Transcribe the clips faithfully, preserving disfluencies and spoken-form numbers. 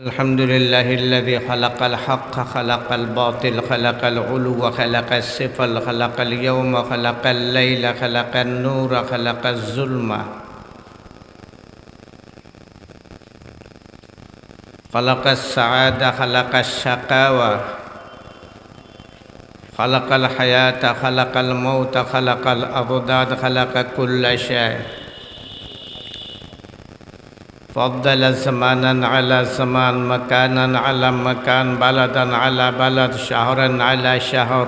الحمد لله الذي خلق الحق، خلق الباطل، خلق العلو، خلق السفل، خلق اليوم، خلق الليل، خلق النور، خلق الظلمة، خلق السعادة، خلق الشقاوة، خلق الحياة، خلق الموت، خلق الأضداد، خلق كل شيء. فضل زمانا على زمان، مكانا على مكان، بلدا على بلد، شهرا على شهر،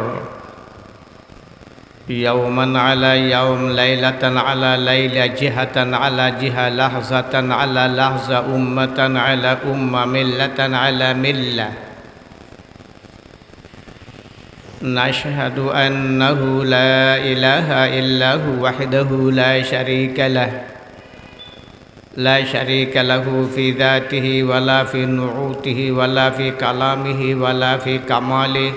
يوما على يوم، ليلة على ليلة، جهة على جهة، لحظة على لحظة، أمة على أمة، ملة على ملة. نشهد أنه لا إله إلا هو وحده لا شريك له، لا شريك له في ذاته ولا في نعوته ولا في كلامه ولا في كماله،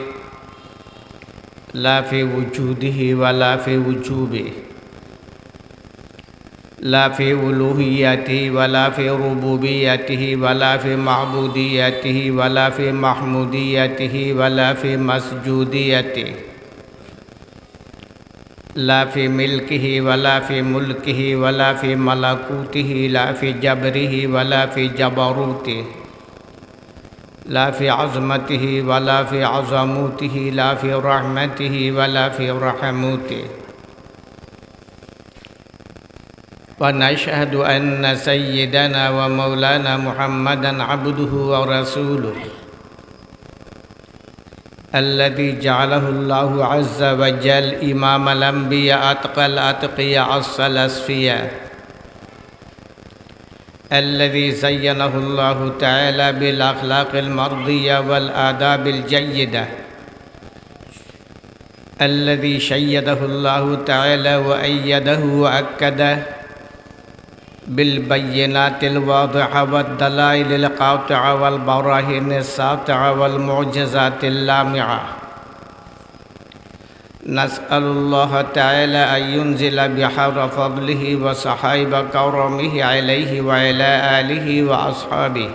لا في وجوده ولا في وجوبه، لا في ألوهيته ولا في ربوبيته ولا في معبوديته ولا في محموديته ولا في مسجوديته، لا في ملكه ولا في ملكه ولا في ملكوته، لا في جبره ولا في جبروته، لا في عظمته ولا في عظموته، لا في رحمته ولا في رحموته. ونشهد أن سيدنا ومولانا محمدا عبده ورسوله، الذي جعله الله عز وجل إمام الأنبياء، أتقى الأتقياء، أصفى الأصفياء، الذي زينه الله تعالى بالأخلاق المرضية والآداب الجيدة، الذي شيده الله تعالى وأيده وأكده بالبينات الواضحة والدلائل القاطعة والبراهين الساطعة والمعجزات اللامعة. نسأل الله تعالى أن ينزل بحار فضله وسحائب كرمه عليه وعلى آله وأصحابه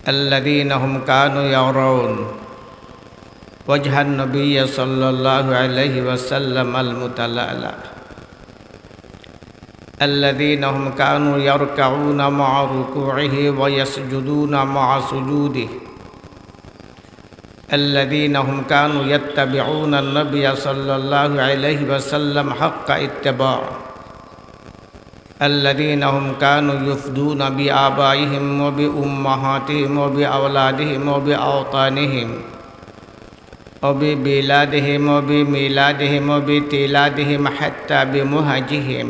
الذين هم كانوا يرون وجه النبي صلى الله عليه وسلم المتلألأ، الذين هم كانوا يركعون مع ركوعه ويسجدون مع سجوده، الذين هم كانوا يتبعون النبي صلى الله عليه وسلم حق اتباع، الذين هم كانوا يفدون بآبائهم وبأمهاتهم وبأولادهم وبأوطانهم وببلادهم وبميلادهم وبتيلادهم حتى بمهجهم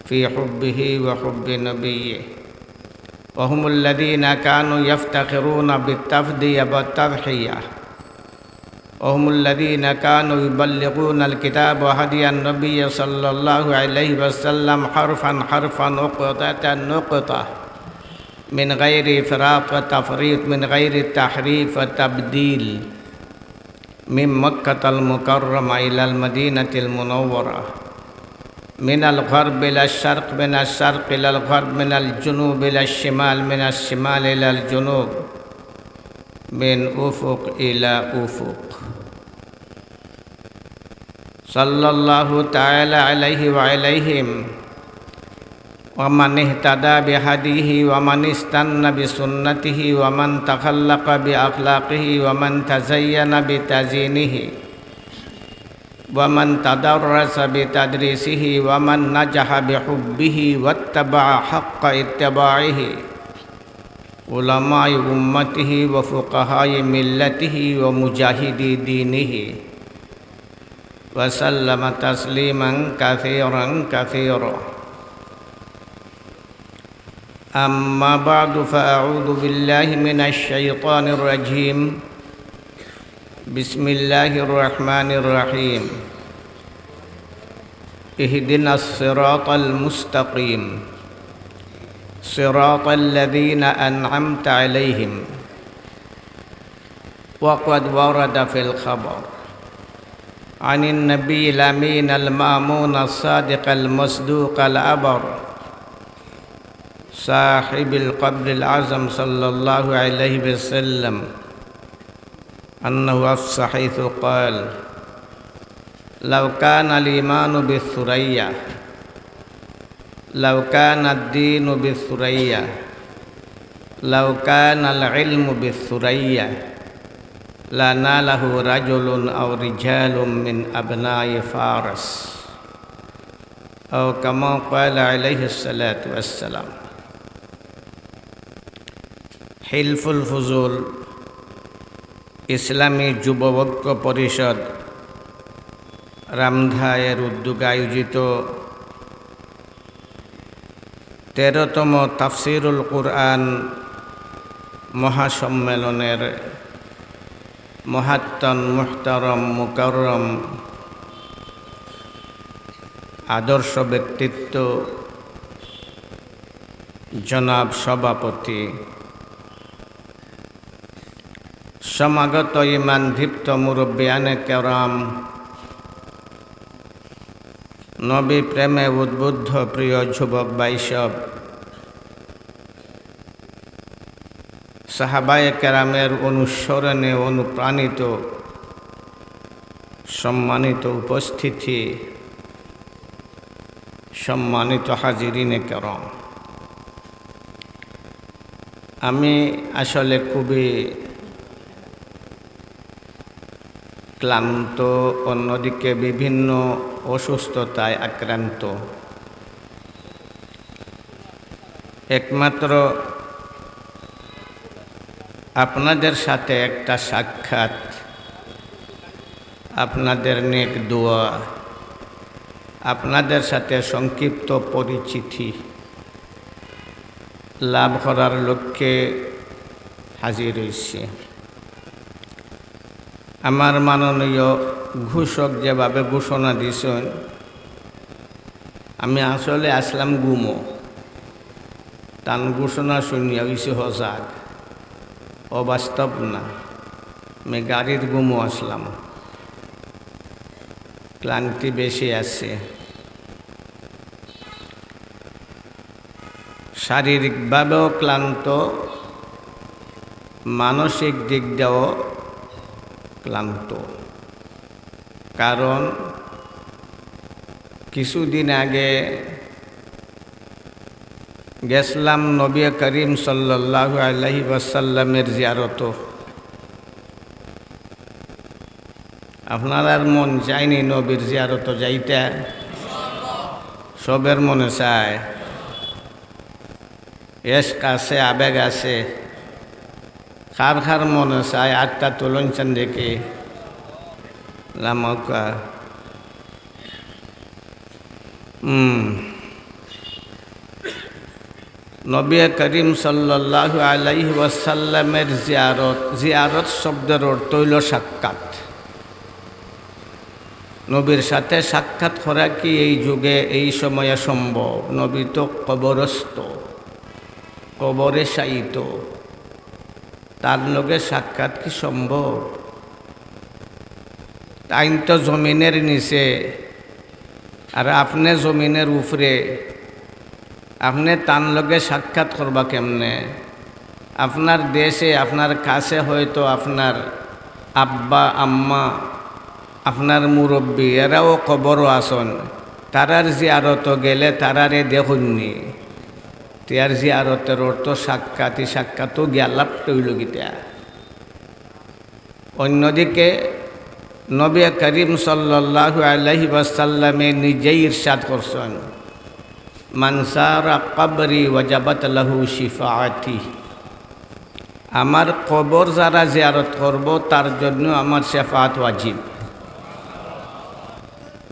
في حبه وحب نبيه. وهم الذين كانوا يفتخرون بالتفدية والتضحية. وهم الذين كانوا يبلغون الكتاب وهدي النبي صلى الله عليه وسلم حرفا حرفا، نقطة نقطة، من غير إفراط وتفريط، من غير تحريف وتبديل، من مكة المكرمة إلى المدينة المنورة، من الغرب إلى الشرق، من الشرق إلى الغرب، من الجنوب إلى الشمال، من الشمال إلى الجنوب، من أفق إلى أفق. صلى الله تعالى عليه وعليهم، ومن اهتدى بهديه، ومن استن بسنته، ومن تخلق بأخلاقه، ومن تزين بتزيينه، ومن تدرس بتدريسه، ومن نجح بحبه واتبع حق اتباعه، علماء أمته وفقهاء ملته ومجاهدي دينه، وسلم تسليما كثيرا كثيرا. أما بعد، فأعوذ بالله من الشيطان الرجيم. بسم الله الرحمن الرحيم. اهدنا الصراط المستقيم، صراط الذين أنعمت عليهم. وقد ورد في الخبر عن النبي الأمين المأمون الصادق المصدوق الأبر، صاحب القبر الأعظم صلى الله عليه وسلم أنه أفصح حيث قال: لو كان الإيمان بالثريا، لو كان الدين بالثريا، لو كان العلم بالثريا، لناله رجل أو رجال من أبناء فارس. أو كما قال عليه الصلاة والسلام. হিলফুল ফুজুল ইসলামী যুব ঐক্য পরিষদ রামধা এর উদ্যোগে আয়োজিত তেরোতম তাফসিরুল কুরআন মহাসম্মেলনের মহাত্তন মুহতারম মুকাররম আদর্শ ব্যক্তিত্ব জনাব সভাপতি, সমাগত ইমান দীপ্ত মুরব্বিয়ানে কেরাম, নবী প্রেমে উদ্বুদ্ধ প্রিয় যুবক ভাইসব, সাহাবায়ে কেরামের অনুসরণে অনুপ্রাণিত সম্মানিত উপস্থিতি, সম্মানিত হাজিরিনে কেরাম, আমি আসলে খুবই ক্লান্ত, অন্যদিকে বিভিন্ন অসুস্থতায় আক্রান্ত। একমাত্র আপনাদের সাথে একটা সাক্ষাৎ, আপনাদের নেক দোয়া, আপনাদের সাথে সংক্ষিপ্ত পরিচিতি লাভ করার লক্ষ্যে হাজির হইছি। আমার মাননীয় ঘোষক যেভাবে ঘোষণা দিছইন, আমি আসলে আসলাম ঘুমো। তান ঘোষণা শুনিয়া হইছি হজাগ, অবাস্তব না। আমি গাড়ির ঘুমো আসলাম, ক্লান্তি বেশি আছে। শারীরিকভাবেও ক্লান্ত, মানসিক দিক দিয়েও ক্লান্ত। কারণ কিছুদিন আগে গেছলাম নবী করিম সাল্লাল্লাহু আলাইহি ওয়াসাল্লামের জিয়ারতো। আপনারার মন চায়নি নবীর জিয়ারতো যাইতে? সবের মনে চায়। এশক আছে, আবেগ আছে। কার কার মনে চায় আতটা তুলইন চাইন দেখি। লামাউক্কা। হুম। নবী করিম সাল্লাল্লাহু আলাইহি ওয়াসাল্লামের জিয়ারত, জিয়ারত শব্দের অর্থ হইল সাক্ষাৎ। নবীর সাথে সাক্ষাৎ করা কি এই যুগে, এই সময়ে সম্ভব? নবী তো কবরস্থ, কবরে শায়িত, তার লগে সাক্ষাৎ কি সম্ভব? তাইন তো জমিনের নিচে, আর আপনে জমিনের উপরে, আপনে তান লগে সাক্ষাৎ করবা কেমনে? আপনার দেশে, আপনার কাছে হয়তো আপনার আব্বা, আম্মা, আপনার মুরব্বি, এরাও কবরো আছইন। তারার জিয়ারতো গেলে তারারে দেখইননি। তে আর জিয়ারতের অর্থ সাক্ষাৎ, ই সাক্ষাৎও গিয়া লাভটা অইল কিতা? অন্যদিকে নবী করিম সাল্লাল্লাহু আলাইহি ওয়াসাল্লামে নিজেই ইরশাদ করছইন, "মান জারা কবরি ওয়াজাবাত লাহু শিফাআতি।" আমার কবর যারা জিয়ারত করব, তার জন্য আমার শেফাআত ওয়াজিব।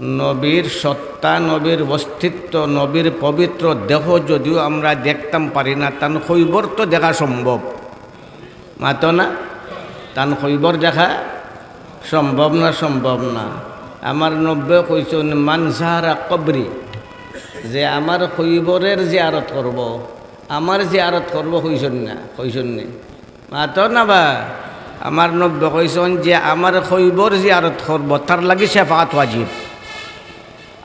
নবীর সত্তা, নবীর অস্তিত্ব, নবীর পবিত্র দেহ যদিও আমরা দেখতাম পারি না, তান কইবর তো দেখা সম্ভব। মাতো না? তান কইবর দেখা সম্ভব না, সম্ভব না। আমার নবীয়ে কইছইন, "মান জারা কবরি", যে আমার কইবরের জিয়ারত করব, আমার জিয়ারত করব, কইছইন না, কইছইন নি? মাতো না বা? আমার নবীয়ে কইছইন যে আমার কইবর জিয়ারত করব, তার লাগি শেফাআত ওয়াজিব।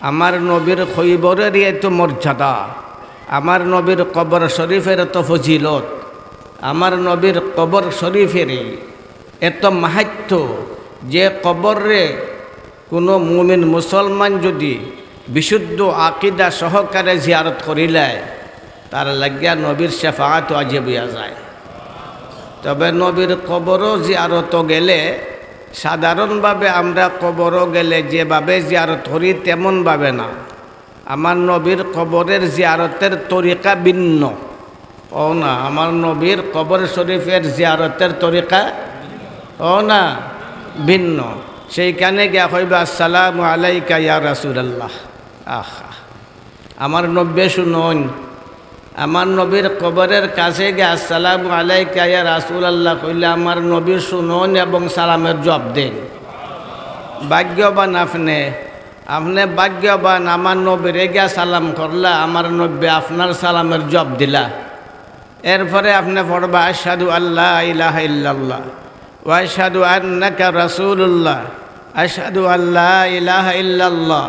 আমার নবীর কইবরের এত মর্যাদা, আমার নবীর কবর শরীফের এত ফজিলত, আমার নবীর কবর শরীফের এত মাহাত্ম্য, যে কবররে কোনো মুমিন মুসলমান যদি বিশুদ্ধ আকিদা সহকারে জিয়ারত করিলায়, তার লাগিয়া নবীর শাফাআত ওয়াজিব অইয়া যায়। তবে নবীর কবরও জিয়ারত গেলে, সাধারণভাবে আমরা কবরও গেলে যেভাবে জিয়ারত করি, তেমনভাবে না। আমার নবীর কবরের জিয়ারতের তরিকা ভিন্ন। ও না, আমার নবীর কবর শরীফের জিয়ারতের তরিকা, ও না, ভিন্ন। সেইখানে গিয়া কইবা, "আসসালামু আলাইকা ইয়া রাসূলুল্লাহ।" আহা, আমার নবী শুনইন, আমার নবীর কবরের কাছে গিয়া "আসসালামু আলাইকা ইয়া রাসূলুল্লাহ" কইলে আমার নবী শুনইন এবং সালামের জবাব দেইন। ভাগ্যবান আপনে, আপনে ভাগ্যবান, আমার নবীরে গিয়া সালাম করলা, আমার নবী আপনার সালামের জবাব দিলা। এরপরে আপনে পড়বা, "আশহাদু আল্লা ইলাহা ইল্লাল্লাহ, ওয়া আশহাদু আন্নাকা রাসূলুল্লাহ, আশহাদু আল্লা ইলাহা ইল্লাল্লাহ,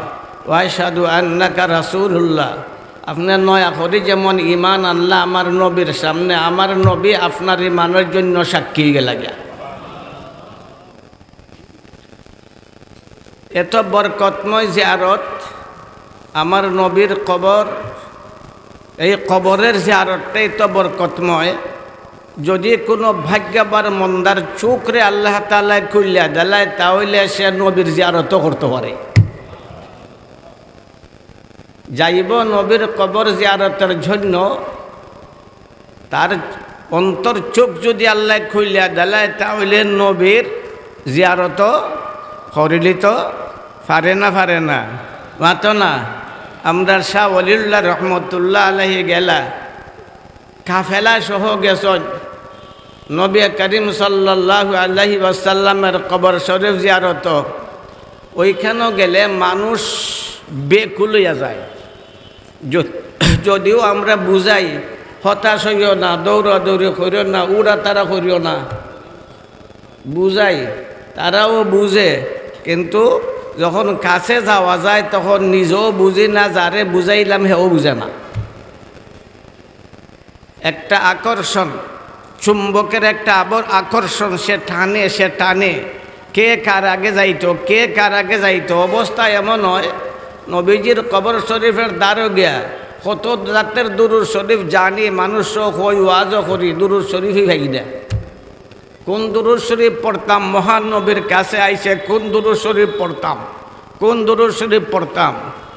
ওয়া আশহাদু আন্নাকা রাসূলুল্লাহ।" আপনে নয়া করি যেমন ঈমান আনলা আমার নবীর সামনে, আমার নবী আপনার ঈমানের জন্য সাক্ষী অইগেলা গিয়া। এত বরকতময় জিয়ারত, আমার নবীর কবর, এই কবরের জিয়ারতটাই তো বরকতময়। যদি কোনো ভাগ্যবান মন্দার চোখরে আল্লাহ তাআলায় খুলিয়া দিলায়, তাহলে সে নবীর জিয়ারতও করতে পারে। যাইব নবীর কবর জিয়ারতের জন্য, তার অন্তর চোখ যদি আল্লায় খুলিয়া দিলায়, তাহলে নবীর জিয়ারত করিলিতো পারে না, পারে না? মাতো না? আমরার শাহ ওলিউল্লাহ রহমতুল্লাহ আলাইহি গেলা, কাফেলা সহ গেছইন নবী করিম সাল্লাল্লাহু আলাইহি ওয়াসাল্লামের কবর শরীফ জিয়ারত। ওইখানো গেলে মানুষ বেকুল অইয়া যায়। য-, যদিও আমরা বুঝাই, "হতাশ অইও না, দৌড়াদৌড়ি করিও না, উড়াতাড়া করিও না", বুঝাই, তারাও বুঝে, কিন্তু যখন কাছে যাওয়া যায়, তখন নিজেও বুঝি না, যারে বুঝাইলাম, হেও বুঝে না। একটা আকর্ষণ, চুম্বকের একটা আবর-, আকর্ষণ, সে টানে, সে টানে। কে কার আগে যাইতো, কে কার আগে যাইতো। অবস্থা এমন হয়, নবীজির কবর শরীফের দ্বারো গিয়া কত জাতের দুরুদ শরীফ জানি, মানুষ সহ কই, ওয়াজও করি, দুরুদ শরীফই পাই না। কোন দুরুদ শরীফ পড়তাম, মহান নবীর কাছে আইসে কোন দুরুদ শরীফ পড়তাম, কোন দুরুদ শরীফ পড়তাম,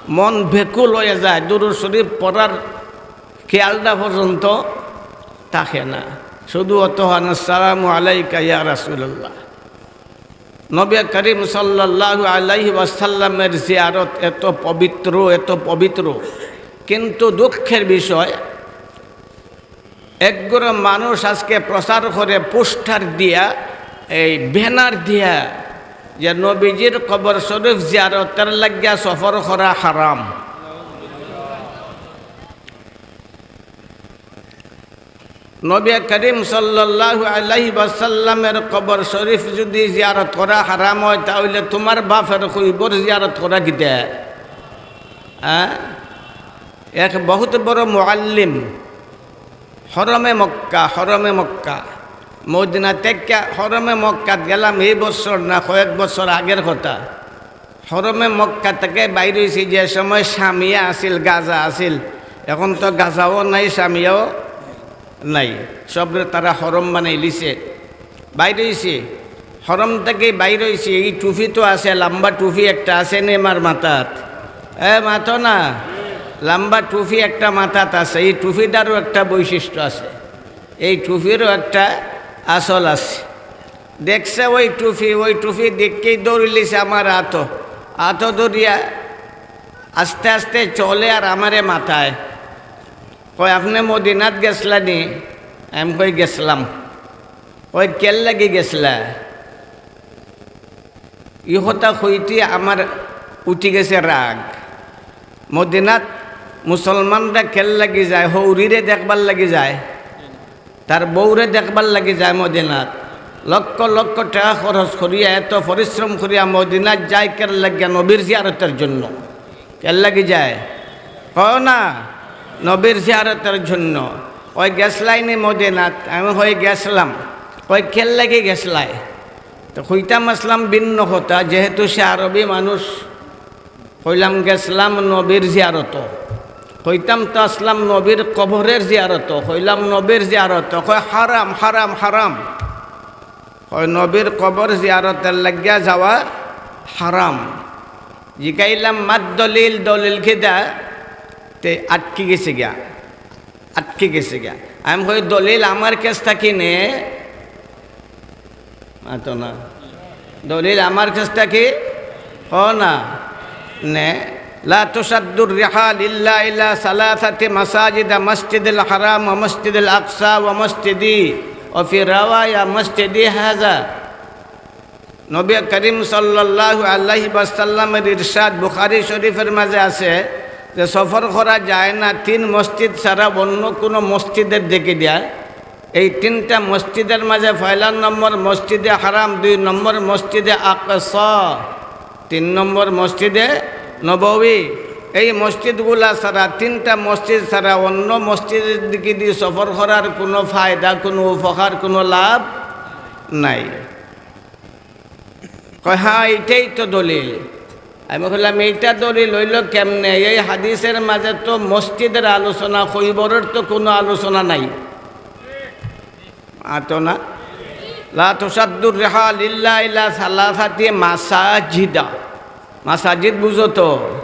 মন বেকুল হয়ে যায়, দুরুদ শরীফ পড়ার খেয়ালটা পর্যন্ত থাকে না। শুধু অত হন, "আসসালামু আলাইকা ইয়া রাসূলুল্লাহ।" নবী করিম সাল্লাল্লাহু আলাইহি ওয়াসাল্লামের জিয়ারত এত পবিত্র, এত পবিত্র, কিন্তু দুঃখের বিষয়, একগুলো মানুষ আজকে প্রচার করে, পোস্টার দিয়া, এই ব্যানার দিয়া, যে নবীজির কবর শরীফ জিয়ারতের লাগিয়া সফর করা হারাম। নবী করিম সাল্লাল্লাহু আলাইহি ওয়াসাল্লামের কবর শরীফ যদি জিয়ারত করা হারাম হয়, তাহলে তোমার বাপের কইবর জিয়ারত করা কিতা? হ্যাঁ? এক বহুত বড় মুআল্লিম, হরমে মক্কা, হরমে মক্কা, মদিনা থেকে হরমে মক্কাত গেলাম, এই বছর না, কয়েক বছর আগের কথা। হরমে মক্কা থেকে বাইর হইছি, যে সময় শামিয়া আছিল, গাজা আছিল, এখন তো গাজাও নাই, শামিয়াও নাই, সবরে তারা হরম বানাইলিছে। বাইর হইছি, হরম থেকে বাইর হইছি, এই টুপি তো আছে, লম্বা টুপি একটা আছে নি আমার মাথাত? এ, মাতো না, লম্বা টুপি একটা মাথাত আছে। এই টুপিটারও একটা বৈশিষ্ট্য আছে, এই টুপিরও একটা আসল আছে। দেখছে ওই টুপি, ওই টুপি দেখেই দৌড়িলিছে আমার আতো, আতো দৌড়িয়া আস্তে আস্তে চলে আর আমারে মাতায়, কয়, "আপনে মদিনাত গেছলা নি?" আমি কই, "গেছলাম।" কয়, "কেল্লাগি গেছলা?" ই কথা কইতে আমার উঠি গেছে রাগ। মদিনাত মুসলমানরা কেল্লাগি যায়, হৌরিরে দেখবার লাগি যায়, তার বউরে দেখবার লাগি যায় মদিনাত। লক্ষ লক্ষ টাকা খরচ করিয়া, এত পরিশ্রম করিয়া মদিনাত যায় কেল্লাগিয়া? নবীর জিয়ারতের জন্য। কেল্লাগি যায়? কও না। নবীর জিয়ারতর জন্য। কয়, "গেছলায় নি মদিনাত?" আমি কই, "গেছলাম।" কয়, "কিয়ার লাগি গেছলায়?" তো কইতাম আছলাম ভিন্ন কথা, যেহেতু সে আরবি মানুষ। কইলাম, "গেছলাম নবীর জিয়ারতো।" কইতাম তো আছলাম নবীর কবরের জিয়ারতো, কইলাম, "নবীর জিয়ারতো।" কয়, "হারাম, হারাম, হারাম।" কয়, "নবীর কবর জিয়ারতর লাগিয়া যাওয়া হারাম।" জিকাইলাম, "মাদ দলিল, দলিল কিতা?" তে আটকি গেছে গিয়া, আটকি গেছে গিয়া। আমি কই, "দলিল আমার কাছ থাকি নে।" মাতো না। "দলিল আমার কাছ থাকি?" কও না। নে। "লা তুশাদ্দুর রিহাল ইল্লা ইলা সালাসাতি মাসাজিদা, মসজিদিল হারাম ওয়া মসজিদিল আকসা ওয়া মসজিদি, ওয়া ফি রাওয়ায়া মসজিদি হাজা।" নবী করিম সাল্লাল্লাহু আলাইহি ওয়াসাল্লামের ইরশাদ বুখারী শরীফের মাঝে আছে যে সফর করা যায় না তিন মসজিদ ছাড়া অন্য কোনো মসজিদের দিকে দিয়া। এই তিনটা মসজিদের মাঝে পয়লা নম্বর মসজিদে হারাম, দুই নম্বর মসজিদে আকসা, তিন নম্বর মসজিদে নববী। এই মসজিদগুলা ছাড়া, তিনটা মসজিদ ছাড়া অন্য মসজিদের দিকে দিয়ে সফর করার কোনো ফায়দা, কোনো উপকার, কোনো লাভ নাই। কয়, "হ্যাঁ, এইটাই তো দলিল।" আমি কইলাম, "এইটা দলিল অইলো কেমনে? এই হাদিসের মাঝে তো মসজিদের আলোচনা, কবরের তো কোনো আলোচনা নাই।" মাতো না। "লা তুশাদ্দুর রিহাল ইল্লা ইলা সালাসাতি মাসাজিদা।" মাসাজিদ বুঝো তো?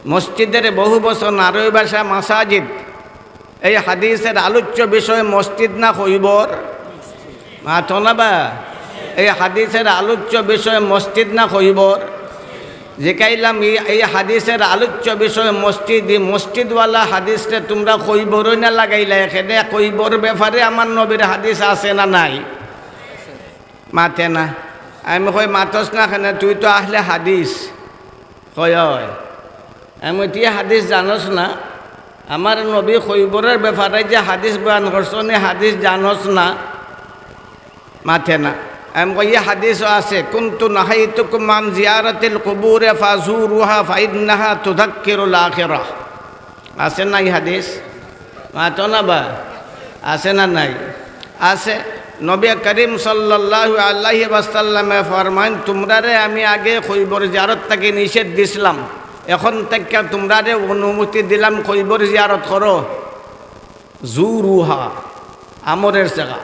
মসজিদের বহু বচন, আরবি ভাষা মাসাজিদ। এই হাদিসের আলোচ্য বিষয় মসজিদ না কবর? মাতো না বা? এই হাদিসের আলোচ্য বিষয় মসজিদ না কবর? জিকাইলাম, "এই, এই হাদিসের আলোচ্য বিষয় মসজিদ, এই মসজিদওয়ালা হাদিসরে তুমরা কবরো না লাগাইলা, এখানে কবর ব্যাপারে আমার নবীর হাদিস আছে না নাই?" মাতে না। আমি কই, "মাতস না কেনে? তুই তো আহলে হাদিস।" কয়, "অয়।" আমি কই, "তুই হাদিস জানস না? আমার নবী কবরের ব্যাপারে যে হাদিস বয়ান করছইন, এই হাদিস জানস না?" মাতে না। আমি কই, "এই হাদিসও আছে, কুনতু নাহাইতুকুম আন জিয়ারাতিল কুবুরি ফাজুরুহা ফাইন্নাহা তুযাক্কিরুল আখিরাহ।" আছে না এই হাদিস? মাতো না বা? আছে না নাই? আছে। নবী করিম সাল্লাল্লাহু আলাইহি ওয়াসাল্লামে ফরমাইন, "তুমরারে আমি আগে কবর জিয়ারত থাকি নিষেধ দিছলাম, এখন থাকি তুমরারে অনুমতি দিলাম কবর জিয়ারত করো।" জুরুহা, আমরের জাগা।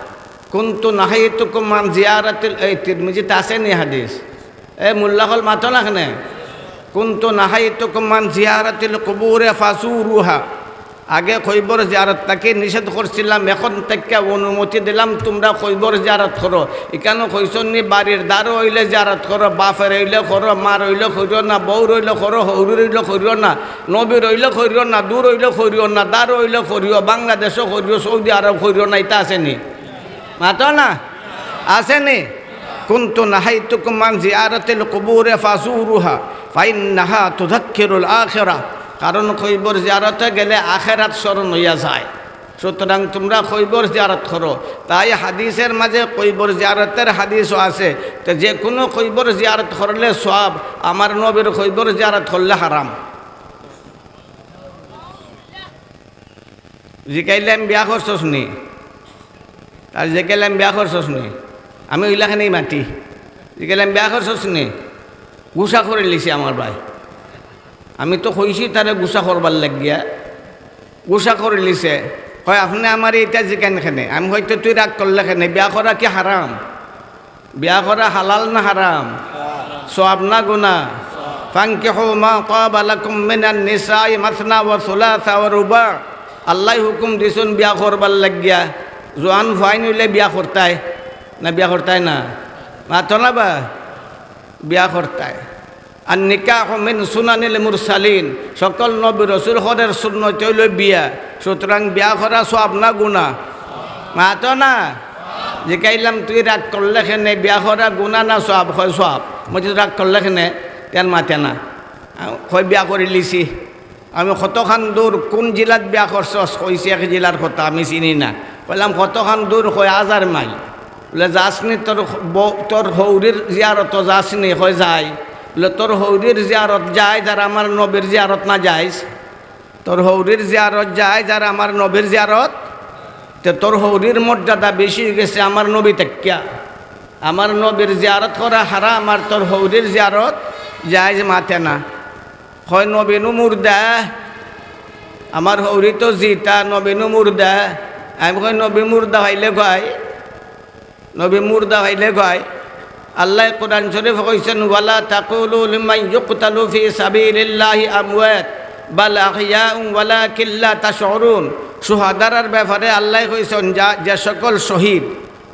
কুনতু নাহাইতুকুম আন জিয়ারাতিল, এই তিরমিজিত আছে নি হাদিস? এ মোল্লা অকল মাতো না কেনে? কুনতু নাহাইতুকুম আন জিয়ারাতিল কুবুরি ফাজুরুহা। আগে কবর জিয়ারত থাকি নিষেধ করছিলাম, এখন থাকি অনুমতি দিলাম তুমরা কবর জিয়ারত করো। ইখানো কইছইন নি বাড়ির দারো অইলে জিয়ারত করো, বাপের অইলে করো, মার অইলে করিও না, বউর অইলে করো, হউরর অইলে করিও না, নবীর অইলে করিও না, দূর অইলে করিও না, দারো অইলে করিও, বাংলাদেশো করিও, সৌদি আরব করিও না, ইতা আছে নি? মাতো না? আছে নি? কুনতু নাহাইতুকুম আন জিয়ারাতিল কুবুরি ফাজুরুহা ফাইন্নাহা তুযাক্কিরুল আখিরাহ। কারণ কবর জিয়ারতে গেলে আখেরাত স্মরণ অইয়া যায়। সুতরাং তুমরা কবর জিয়ারত করো। তাই হাদিসের মাঝে কবর জিয়ারতের হাদিসও আছে। তো যে কোনো কবর জিয়ারত করলে সওয়াব, আমার নবীর কবর জিয়ারত করলে হারাম। জিকাইলাম, "বিয়া করছস নি?" তার জিকাইলাম, "বিয়া করছস নি?" আমি অইলাখানেই মাতি। জিকাইলাম, "বিয়া করছস নি?" গুসা করিলিছে আমার ভাই। আমি তো কইছি তারে গুসা করবার লাগিয়া, গুসা করিলিছে। কয়, "আপনে আমারে ইতা জিকাইন কেনে?" আমি কই, "তে তুই রাগ করলে কেনে? বিয়া করা কি হারাম? বিয়া করা হালাল না হারাম? সওয়াব না গুনা?" "ফানকিহু মা তাবা লাকুম মিনান নিসাই মাসনা ওয়া সুলাসা ওয়া রুবা।" আল্লায় হুকুম দিছইন বিয়া করবার লাগিয়া। জোয়ান ফুয়াইন অইলে বিয়া করতায় না, বিয়া করতায় না? মাতো না বা? বিয়া করতায়। "আন নিকাহু মিন সুনানিল মুরসালিন।" সকল নবী রসুল অকলর সুন্নত অইলো বিয়া। সুতরাং বিয়া করা সওয়াব না গুনা? মাতো না। জিকাইলাম, "তুই রাগ করলে কেনে? বিয়া করা গুনা না সওয়াব?" কয়, "সওয়াব।" আমি কই, "রাগ করলে কেনে?" তে আর মাতে না। কয়, "বিয়া করিলিছি।" আমি, "কতখান দূর, কুন জিলাত বিয়া করছস?" কইছে এক জিলার কথা, আমি চিনি না। কইলাম, "কতখান দূর?" কয়, "হাজার মাইল।" বলে, "যাসনি তোর বউ, তোর হউরির জিয়ারতো যাসনি?" কয়, "যাই।" বলে, "তোর হউরির জিয়ারত জায়েজ আর আমার নবীর জিয়ারত নাজায়েজ?" তোর হৌরির জিয়ারত জায়েজ আর আমার নবীর জিয়ারত, তে তোর হৌরির মর্যাদা বেশি অইগেছে আমার নবী থাকিয়া। আমার নবীর জিয়ারত করা হারাম আর তোর হৌরির জিয়ারত জায়েজ, মাতে না। কয়, "নবী নু মুর্দা, আমার হৌরি তো জিতা, নবী নু মুর্দা।" আমি কই, "নবী মুর্দা অইলে কয়, নবী মুর্দা অইলে কয়।" আল্লায় কোরআন শরীফো কইছইন, "ওয়ালা তাকুলু লিমান ইউকতালু ফি সাবিলিল্লাহি আমওয়াত, বাল আহইয়াউ ওয়ালাকিন লা তাশউরুন।" শুহাদারার ব্যাপারে আল্লায় কইছইন, যা-, যে সকল শহীদ,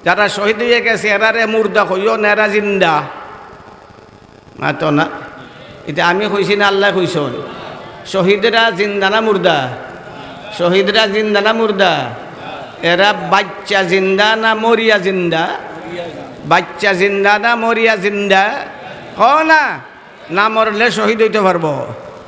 যারা শহীদ অইয়া গেছে, এরারে মুর্দা কইও না, এরা জিন্দা। মাতো না। ইতা আমি কইছি না, আল্লায় কইছইন? শহীদরা জিন্দা না মুর্দা? শহীদরা জিন্দা না মুর্দা? এরা বাইচ্চা জিন্দা না মরিয়া জিন্দা? বাইচ্চা জিন্দা না মরিয়া জিন্দা? কও না। না মরলে শহীদ অইতে পারবো?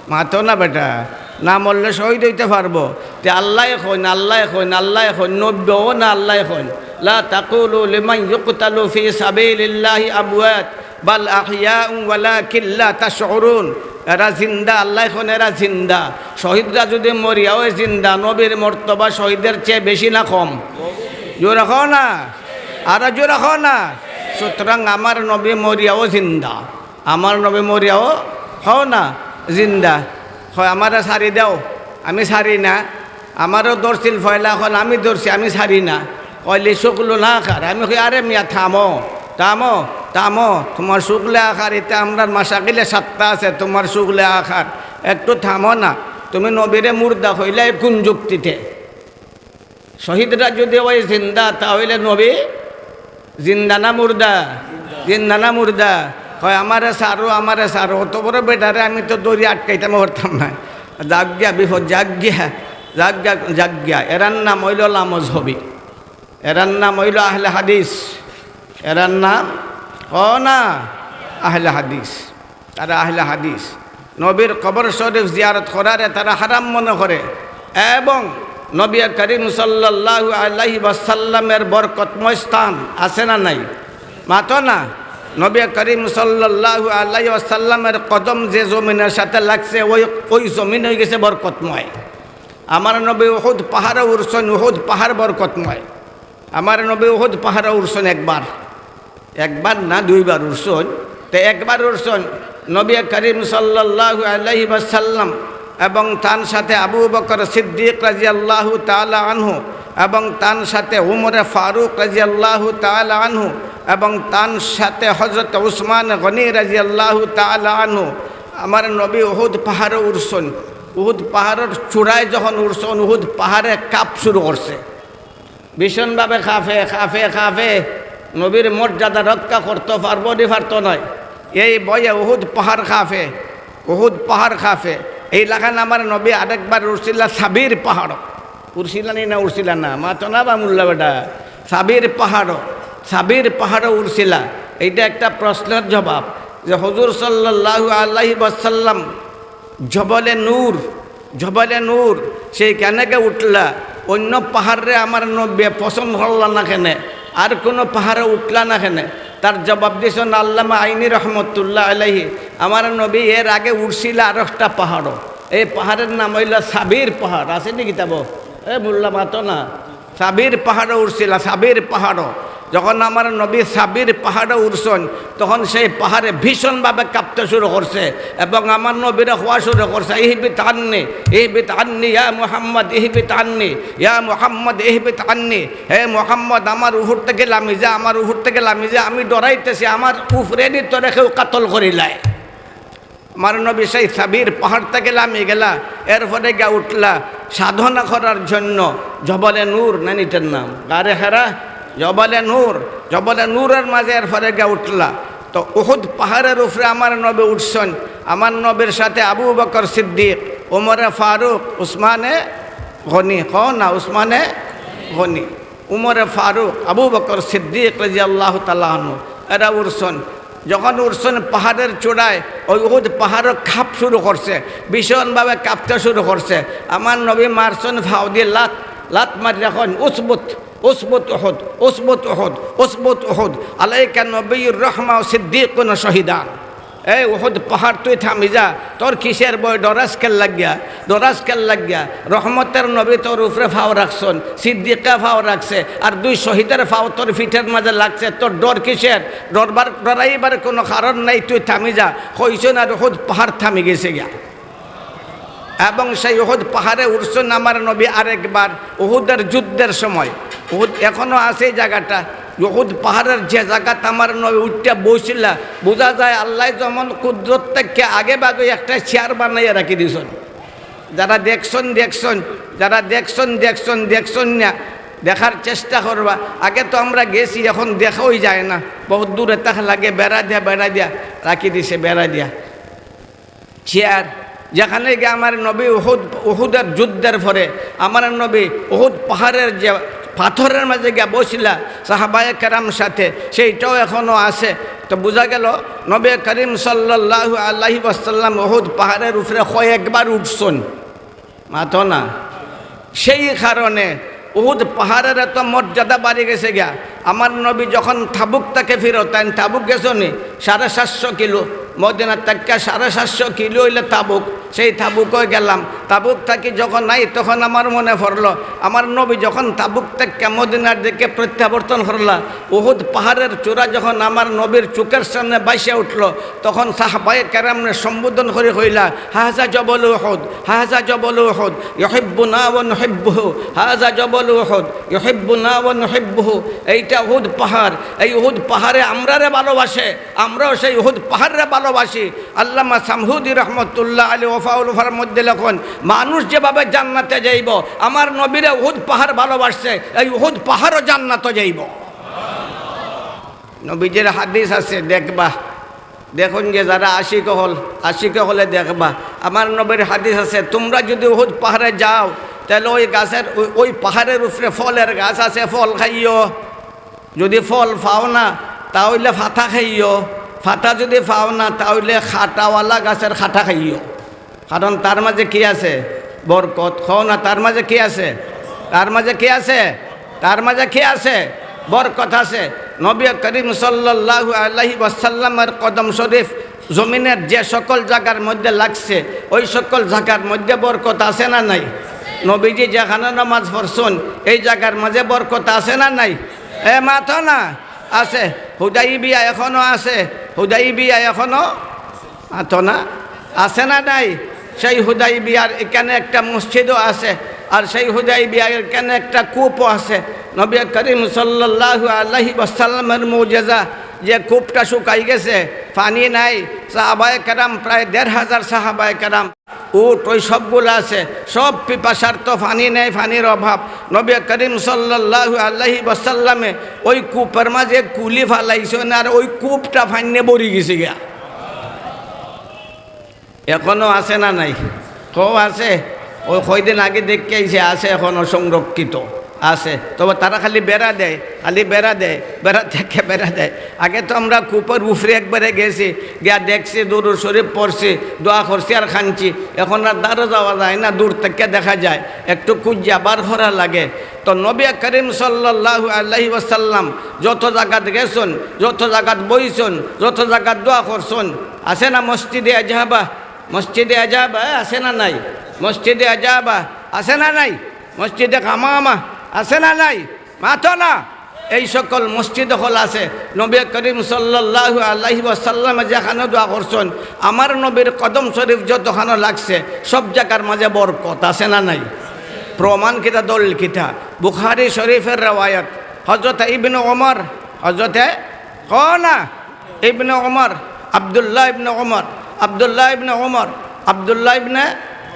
মাতো না বেটা, না মরলে শহীদ অইতে পারবো? তে আল্লায় কইন, আল্লায় কইন, আল্লায় কইন, নবীও না আল্লায় কইন, "লা তাকুলু লিমান ইউকতালু ফি সাবিলিল্লাহি আমওয়াত, বাল আহইয়াউ ওয়ালাকিন লা তাশউরুন।" এরা জিন্দা, আল্লায় কইন এরা জিন্দা। শহীদরা যুদি মরিয়াও জিন্দা, নবীর মর্তবা শহীদের চেয়ে বেশি না কম? জোরে কও না, আরো জোরে কও না। সুতরাং আমার নবী মরিয়াও জিন্দা। আমার নবী মরিয়াও, কও না, জিন্দা। কয়, "আমারে ছাড়ি দেও, আমি ছাড়ি না। আমারেও ধরছিল পয়লা, অখন আমি ধরছি, আমি ছাড়ি না।" কয়, "লি শুগলুন আখার।" আমি কই, "আরে মিয়া, থামো, থামো, থামো। তুমার শুগলে আখার, ইতা আমরার মাশাগিলে সাত্তা আছে, তুমার শুগলে আখার। একটু থামো না। তুমি নবীরে মুর্দা কইলায় কুন যুক্তিতে?" শহীদরা যুদি অয় জিন্দা, তা অইলে নবী জিন্দা না মুর্দা? জিন্দা না মুর্দা? কয়, "আমারে ছাড়ো, আমারে ছাড়ো, অত বড় বেটারে আমি তো ধরি আটকাইতাম পারতাম না।" যাউক গিয়া বিপদ, যাউক গিয়া, যাউক গিয়া, যাউক গিয়া। এরার নাম অইলো লামজহবি, এরার নাম অইলো আহলে হাদিস, এরার নাম, কও না, আহলে হাদিস। তারা আহলে হাদিস। নবীর কবর শরীফ জিয়ারত করারে তারা হারাম মনে করে এবং নবী করিম সাল্লাল্লাহু আলাইহি ওয়াসাল্লামের বরকতময় স্থান আছে না নাই? মাতো না। নবী করিম সাল্লাল্লাহু আলাইহি ওয়াসাল্লামের কদম যে জমিনের সাথে লাগছে, ওই, ওই জমিন অইগেছে বরকতময়। আমার নবী উহুদ পাহাড়ো উঠছইন, উহুদ পাহাড় বরকতময়। আমার নবী উহুদ পাহাড়ো উঠছইন একবার, একবার না, দুইবার উঠছইন। তে একবার উঠছইন নবী করিম সাল্লাল্লাহু আলাইহি ওয়াসাল্লাম এবং তান সাথে আবু বকর সিদ্দিক রাদিয়াল্লাহু তাআলা আনহু এবং তান সাথে উমরে ফারুক রাদিয়াল্লাহু তাআলা আনহু এবং তান সাথে হযরত উসমান গনি রাদিয়াল্লাহু তাআলা আনহু। আমার নবী উহুদ পাহাড়ো উঠছইন। উহুদ পাহাড়র চূড়ায় যখন উঠছইন, উহুদ পাহাড়ে কাঁপ শুরু করছে। ভীষণভাবে কাঁপে, কাঁপে, কাঁপে। নবীর মর্যাদা রক্ষা করতো পারবো নি পারতো নায়, এই ভয়ে উহুদ পাহাড় কাঁপে, উহুদ পাহাড় কাঁপে। এই লাখান আমার নবী আরেকবার উঠছিলা সাবির পাহাড়ো। উঠছিলা নি না উঠছিলা না? মাতো না বা মুল্লা বেটা। সাবির পাহাড়ো, সাবির পাহাড়ো উঠছিলা। এইটা একটা প্রশ্নের জবাব যে হুজুর সাল্লাল্লাহু আলাইহি ওয়াসাল্লাম জবলে নূর, জবলে নূর, সেইখানে গিয়া উঠলা। অইন্য পাহাড়রে আমার নবীয়ে পছন্দ করলা না কেনে? আর কুনু পাহাড়ো উঠলা না কেনে? তার জবাব দিছইন আল্লামা আইনি রহমতুল্লাহ আলাইহি, আমার নবী এর আগে উঠছিলা আরোকটা পাহাড়ো। এই পাহাড়ের নাম অইলো সাবির পাহাড়। আছে নি কিতাবো? এ মুল্লা মাতো না। সাবির পাহাড়ো উঠছিলা, সাবির পাহাড়ো। যখন আমার নবী সাবির পাহাড়ো উঠছইন, তখন সেই পাহাড়ে ভীষণভাবে কাঁপতে শুরু করছে এবং আমার নবীরে কওয়া শুরু করছে, "ইহবিত আন্নি, ইহবিত আন্নি, ইয়া মুহাম্মদ, ইহবিত আন্নি, ইয়া মুহাম্মদ, ইহবিত আন্নি।" হে মুহাম্মদ, আমার উপর থাকি লামি যা, আমার উপর থাকি লামি যা, আমি ডরাইতেছি, আমার উপরেদি তোরে কেউ কাতল করিলায়। আমার নবী সেই সাবির পাহাড় থাকি লামি গেলা, এরপরে গিয়া উঠলা সাধনা করার জন্য জবলে নূর, না নি ইটার নাম? গারে হেরা, জবলে নূর, জবলে নূরের মাঝে এরপরে গিয়া উঠলা। তো উহুদ পাহাড়ের উপরে আমার নবী উঠছইন, আমার নবীর সাথে আবু বকর সিদ্দিক, উমরে ফারুক, উসমানে গনি, কও না, উসমানে গনি। উমরে ফারুক, আবু বকর সিদ্দিক রাদিয়াল্লাহু তাআলা আনহু, এরা উঠছইন। যখন উঠছইন পাহাড়ের চূড়ায়, ওই উহুদ পাহাড়ও কাঁপ শুরু করছে, ভীষণভাবে কাঁপতে শুরু করছে। আমার নবী মারছইন ফাও দি লাত, লাত মারিয়া কইন, "উসবুত, উসবুত উহুদ, উসবুত উহুদ, উসবুত উহুদ, আলাইকা নবিয়্যুর রাহমা ওয়া সিদ্দিকুন ওয়া শাহিদান।" এই উহুদ পাহাড়, তুই থামি যা, তোর কিসের ভয়? ডরাস কেল্লাগিয়া, ডরাস কেল্লাগিয়া? রহমতের নবী তোর উপরে পাও রাখছইন, সিদ্দিকা পাও রাখছে, আর দুই শহীদের পাও তোর পিঠের মাঝে লাগছে, তোর ডর কিসের? ডরবার, ডরাইবার কোনো কারণ নাই, তুই থামি যা। কইছইন আর উহুদ পাহাড় থামি গেছে গিয়া। এবং সেই উহুদ পাহাড়ে উঠছইন আমার নবী আরেকবার, উহুদের যুদ্ধের সময়। উহুদ এখনো আছে এই জায়গাটা, উহুদ পাহাড়ের যে জায়গাত আমার নবী উঠিয়া বইছিলা, বুঝা যায় আল্লায় যেমন কুদরত থাকি আগে ভাগে একটা চেয়ার বানাইয়া রাখি দিছইন। যারা দেখছইন, দেখছইন, যারা দেখছইন, দেখছইন, দেখছইন না, দেখার চেষ্টা করবা। আগে তো আমরা গেছি, এখন দেখাই যায় না, বহুত দূরে থাকা লাগে, বেড়া দিয়া, বেড়া দিয়া রাখি দিছে, বেড়া দিয়া। চেয়ার, যেখানে গিয়া আমার নবী উহুদ, উহুদের যুদ্ধের পরে আমার নবী উহুদ পাহাড়ের যে পাথরের মাঝে গিয়া বসিলা সাহাবায়ে কেরাম সাথে, সেইটাও এখনো আছে। তো বুঝা গেল নবী করিম সাল্লাল্লাহু আলাইহি ওয়াসাল্লাম উহুদ পাহাড়ের উপরে কয়েকবার উঠছইন, মাতো না। সেই কারণে উহুদ পাহাড়ের এত মর্যাদা বাড়ি গেছে গিয়া। আমার নবী যখন তাবুক থাকি ফিরত আইন, তাবুক গেছো নি? সাড়ে সাতশো কিলো, মদিনা থাকি সাড়ে সাতশো কিলো অইলে তাবুক। সেই তাবুকও গেলাম। তাবুক থাকি যখন আই, তখন আমার মনে পড়লো, আমার নবী যখন তাবুক থাকি মদিনার দিকে প্রত্যাবর্তন করলা, উহুদ পাহাড়ের চূড়া যখন আমার নবীর চোখের সামনে ভাসিয়া উঠলো, তখন সাহাবায়ে কেরামরে সম্বোধন করি কইলা, "হাজা জবল উহুদ, হাজা জবল উহুদ, ইউহিব্বুনা ওয়া নুহিব্বুহু, হাজা জবল উহুদ, ইউহিব্বুনা ওয়া নুহিব্বুহু।" এইটা উহুদ পাহাড়, এই উহুদ পাহাড়ে আমরারে ভালোবাসে, আমরাও সেই উহুদ পাহাড়রে ভালোবাসি। আল্লামা সামহুদি রহমতুল্লাহ আলী ওয়াফাউল ওয়াফার মধ্যে লেখইন, মানুষ যেভাবে জান্নাতে যাইবো, আমার নবীরে উহুদ পাহাড় ভালোবাসছে, এই উহুদ পাহাড়ও জান্নাতো যাইবো। নবীজির হাদিস আছে, দেখবা, দেখইন যে যারা আশিক অকল, আশিক অকলে দেখবা, আমার নবীর হাদিস আছে, তোমরা যদি উহুদ পাহাড়ে যাও, তাহলে ওই গাছের, ওই, ওই পাহাড়ের উপরে ফলের গাছ আছে, ফল খাইও। যদি ফল পাও না, তা অইলে ফাতা খাইও। ফাতা যদি পাও না, তা অইলে কাঁটাওয়ালা গাছের কাঁটা খাইও। কারণ তার মাঝে কি আছে? বরকত। কও না, তার মাঝে কি আছে? তার মাঝে কি আছে? তার মাঝে কি আছে? বরকত আছে। নবী করিম সাল্লাল্লাহু আলাইহি ওয়াসাল্লামের কদম শরীফ জমিনের যে সকল জায়গার মধ্যে লাগছে, ওই সকল জায়গার মধ্যে বরকত আছে না নাই? নবীজি যেখানো নামাজ পড়ছইন, এই জায়গার মাঝে বরকত আছে না নাই? এ, মাতো না। আছে। হুদাইবিয়া এখনো আছে। হুদাইবিয়া এখনো, মাতো না, আছে না নাই? সেই হুদাইবিয়ার এখানে একটা মসজিদও আছে, আর সেই হুদাইবিয়ার এখানে একটা কূপও আছে। নবী করিম সাল্লাল্লাহু আলাইহি ওয়াসাল্লামের মুজেজা, যে কূপটা শুকাই গেছে, পানি নাই, সাহাবায়ে কেরাম, প্রায় দেড় হাজার সাহাবায়ে কেরাম, উট, ওই সবগুলা আছে, সব পিপাসার্ত, পানি নেই, পানির অভাব। নবী করিম সাল্লাল্লাহু আলাইহি ওয়াসাল্লামে ওই কূপের মাঝে কুলি ফালাইছইন, আর ওই কূপটা পানিয়ে ভরি গেছে গিয়া। এখনো আছে না নাই? কও আছে? ওই কয়দিন আগে দেখি আইছি, আছে এখনো সংরক্ষিত। আছে। তবে তারা খালি বেড়া দেয়, খালি বেড়া দেয়, বেড়া থেকে বেড়া দেয়। আগে তো আমরা কূপের উপরে একবারে গেছি, গিয়া দেখছি, দুরূদ শরীফ পড়ছি, দোয়া করছি আর কানছি। এখন আর ধারো যাওয়া যায় না, দূর থেকে দেখা যায়, একটু খুঁজিয়া বার করা লাগে। তো নবী করিম সাল্লাল্লাহু আলাইহি ওয়াসাল্লাম যত জাগাত গেছইন, যত জাগাত বইছইন, যত জাগাত দোয়া করছইন, আছে না মসজিদে আজাবা? মসজিদে আজাবা আছে না নাই? মসজিদে আজাবা আছে না নাই? মসজিদে গামামা আছে না নাই? মাতো না। এই সকল মসজিদ অকল আছে। নবী করিম সাল্লাল্লাহু আলাইহি ওয়াসাল্লামে যেখানো দোয়া করছইন, আমার নবীর কদম শরীফ যতখানো লাগছে, সব জাগার মাঝে বরকত আছে না নাই? প্রমাণ কিতা, দলিল কিতা? বুখারী শরীফের রেওয়ায়াত, হযরত ইবনে ওমর, হযরতে, কও না, ইবনে ওমর, আব্দুল্লাহ ইবনে ওমর, আব্দুল্লাহ ইবনে ওমর, আব্দুল্লাহ ইবনে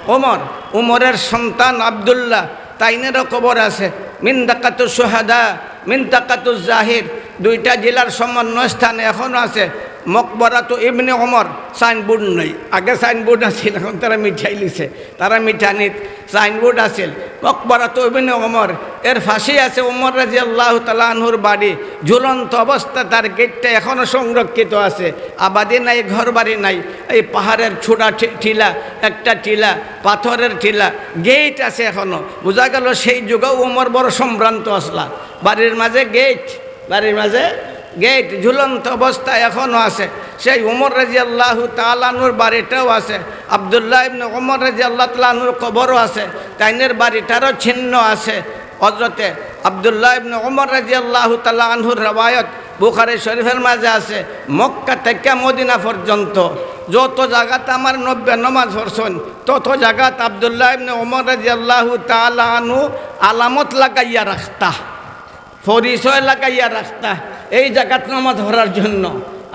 ওমর, উমরের সন্তান আব্দুল্লাহ, তাইনেরও কবর আছে। মিন্তাকাতু শুহাদা, মিন্তাকাতু জাহির, দুইটা জেলার সমন্বয় স্থানে এখনো আছে। মকবরাতু ইবনে ওমর, সাইনবোর্ড নাই, আগে সাইনবোর্ড আছিল, এখন তারা মিটাইলিছে, তারা মিটানিত সাইনবোর্ড আছিল। মকবরাতু ইবনে ওমর, এর পাশেই আছে ওমর রাদিয়াল্লাহু তাআলা আনহুর বাড়ি, ঝুলন্ত অবস্থা, তার গেটটা এখনো সংরক্ষিত আছে। আবাদি নাই, ঘরবাড়ি নাই, এই পাহাড়ের চূড়া ঠি-, টিলা, একটা টিলা, পাথরের টিলা, গেট আছে এখনো। বুঝা গেল সেই যুগেও ওমর বড় সম্ভ্রান্ত আছলা। বাড়ির মাঝে গেট, বাড়ির মাঝে গেট, ঝুলন্ত অবস্থা এখনো আছে। সেই উমর রাদিয়াল্লাহু তাআলা আনহুর বাড়িটাও আছে, আব্দুল্লাহ ইবনে উমর রাদিয়াল্লাহু তাআলা আনহুর কবরও আছে, তাইনের বাড়িটারও চিহ্ন আছে। হযরতে আব্দুল্লাহ ইবনে উমর রাদিয়াল্লাহু তাআলা আনহুর রেওয়ায়ত বুখারী শরীফের মাঝে আছে, মক্কা থেকে মদিনা পর্যন্ত যত জাগাত আমার নবী নমাজ পড়ছইন, তত জাগাত আব্দুল্লাহ ইবনে উমর রাদিয়াল্লাহু তাআলা আনহু আলামত লাগাইয়া রাখতা, পরিচয় লাগাইয়া রাখতা, এই জাগাত নমাজ পড়ার জন্য।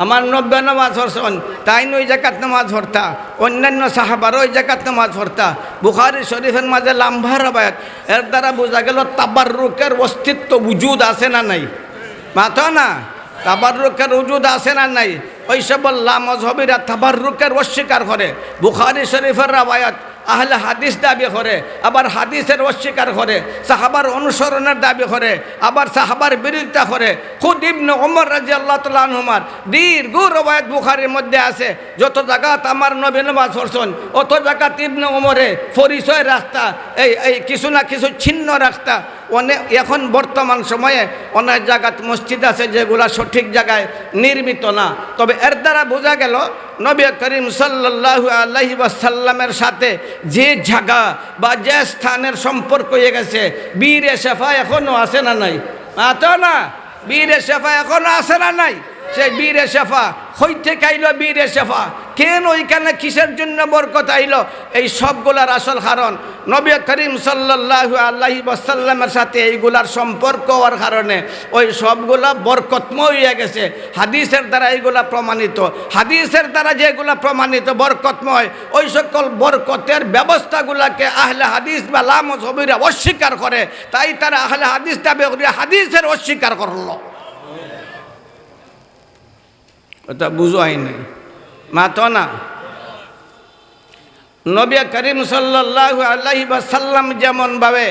আমার নবী নমাজ পড়ছইন, তাইন ওই জাগাত নমাজ পড়তা, অন্যান্য সাহাবারা ওই জাগাত নমাজ পড়তা। বুখারী শরীফের মাঝে লম্বা রেওয়ায়ত, এর দ্বারা বুঝা গেল তাবাররুকের অস্তিত্ব, উজুদ আছে না নাই? মাতো না? তাবাররুকের উজুদ আছে না নাই? ওই সব লামজহবিরা তাবাররুকের অস্বীকার করে। বুখারী শরীফের রেওয়ায়ত, আহলে হাদিস দাবি করে, আবার হাদিসের অস্বীকার করে, সাহাবার অনুসরণের দাবি করে, আবার সাহাবার বিরোধিতা করে। খুদ ইবনে উমর রাদিয়াল্লাহু তাআলা আনহুমার দীর্ঘ রেওয়ায়ত বুখারীর মধ্যে আছে, যত জাগাত আমার নবী নমাজ পড়ছইন, অত জাগাত ইবনে উমরে পরিচয় রাখতা, এই, এই কিছু না কিছু চিহ্ন রাখতা। অনেক, এখন বর্তমান সময়ে অনেক জাগাত মসজিদ আছে যেগুলা সঠিক জাগায় নির্মিত না, তবে এর দ্বারা বোঝা গেল নবী করিম সাল্লাল্লাহু আলাইহি ওয়াসাল্লামের সাথে যে জাগা বা যে স্থানের সম্পর্ক হয়ে গেছে, বীরে শেফা এখনো আছে না নাই? মাতো না? বীরে শেফা এখনো আছে না নাই? সেই বীরে শেফা কই থেকে আইলো? বীরে শেফা কেন ওইখানে, কিসের জন্য বরকত আইলো? এই সবগুলার আসল কারণ নবী করিম সাল্লাল্লাহু আলাইহি ওয়াসাল্লামের সাথে এইগুলার সম্পর্ক হওয়ার কারণে ওই সবগুলা বরকতময় হইয়া গেছে। হাদিসের দ্বারা এইগুলা প্রমাণিত, হাদিসের দ্বারা যেগুলা প্রমাণিত বরকতময়, ওই সকল বরকতের ব্যবস্থাগুলাকে আহলে হাদিস বা লামজহবিরা অস্বীকার করে, তাই তারা আহলে হাদিস দাবি করিয়া হাদিসের অস্বীকার করলো। ওটা বুঝো হয়নি, মাতো না। নবী করিম সাল্লাল্লাহু আলাইহি ওয়াসাল্লাম যেমন ভাবে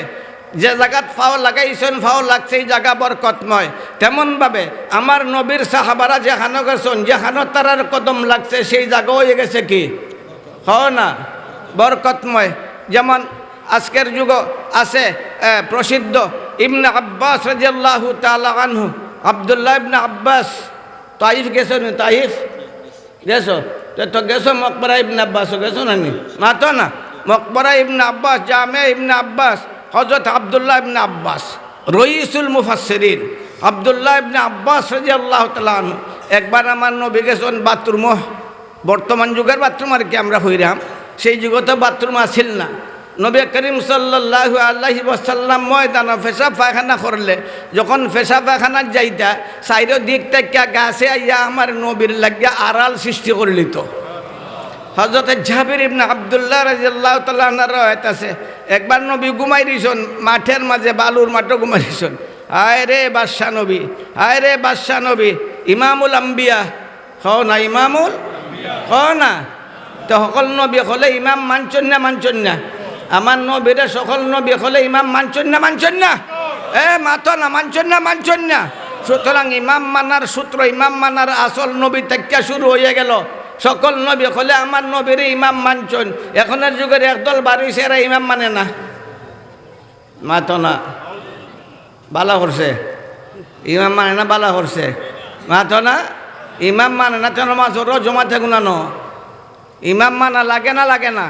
যে জাগাত পাও লাগাইছইন, পাও লাগছে, এই জাগা বরকতময়, তেমন ভাবে আমার নবীর সাহাবারা যেখানো গেছইন, যেখানো তারার কদম লাগছে, সেই জাগা হয়ে গেছে কি? কও না, বরকতময়। যেমন আজকের যুগ আছে, এ, প্রসিদ্ধ ইবনে আব্বাস রাদিয়াল্লাহু তাআলা আনহু, আব্দুল্লাহ ইবনে আব্বাস, তাইফ গেছো নি? তাইফ গেছো? তো, তো গেছো, মকবরা ইবনে আব্বাসও গেছো না নি? মাতো না। মকবরা ইবনে আব্বাস, জামে ইবনে আব্বাস, হযরত আব্দুল্লাহ ইবনে আব্বাস, রইসুল মুফাসসিরিন, আব্দুল্লাহ ইবনে আব্বাস রাদিয়াল্লাহু তাআলা আনহু। একবার আমার নবী গেছইন বাথরুমও, বর্তমান যুগের বাথরুম আর কি আমরা হইরাম, সেই যুগে তো বাথরুম আছিল না। নবী করিম সাল্লাল্লাহু আলাইহি ওয়াসাল্লাম ময়দানো পেশাব পায়খানা করলে, যখন পেশাব পায়খানাত যাইতা, চাইরো দিক থাকিয়া গাছে আইয়া আমার নবীর লাগিয়া আড়াল সৃষ্টি করিলিত। হযরতে জাবির ইবনে আব্দুল্লাহ রাদিয়াল্লাহু তাআলা আনহুর রেওয়ায়াত আছে, একবার নবী ঘুমাই রইছইন মাঠের মাঝে, বালুর মাঠে ঘুমাই রইছইন। হায় রে বাদশা নবী, হায় রে বাদশা নবী, ইমামুল আম্বিয়া, কও না, ইমামুল, কও না। তো সকল নবী অকলে ইমাম মানছইন না, মানছইন না? আমার নবীরে সকল নবী অকলে ইমাম মানছইন না, মানছইন না? এ, মাতো না, মানছইন না, মানছইন না? সুতরাং ইমাম মানার সূত্র, ইমাম মানার আসল নবী থাকিয়া শুরু হইয়া গেল। সকল নবী অকলে আমার নবীরে ইমাম মানছইন। এখনর যুগের একদল বার অইছে, এরা ইমাম মানে না। মাতো না। বালা করছে। ইমাম মানে না, বালা করছে। মাতো না। ইমাম মানে না, তেন মাসর জমাতে গুনানো। ইমাম মানা লাগে না, লাগে না?